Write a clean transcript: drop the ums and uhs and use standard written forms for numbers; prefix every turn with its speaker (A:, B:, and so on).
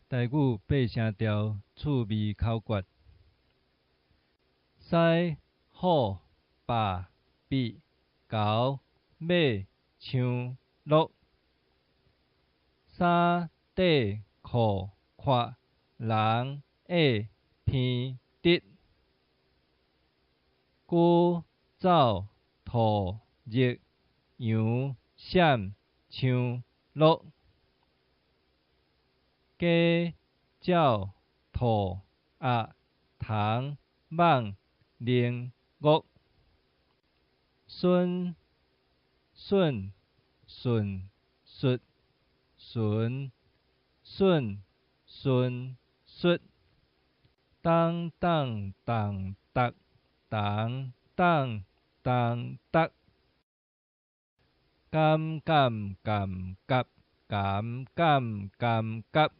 A: 台語八聲調趣味口訣：狮、虎、豹、鱉、猴、馬、象、鹿。衫、底、褲、闊、人、下、鼻、直。龜、走、兔、日、羊、閃、像、鹿。雞、鳥、兔、鴨、蟲、蠓、龍、鱷。孫、筍、順、術、純、筍、順、術。當、擋、動、逐、同、擋、重、觸。敢、敢、甘、夾、鹹、敢、甘、夾。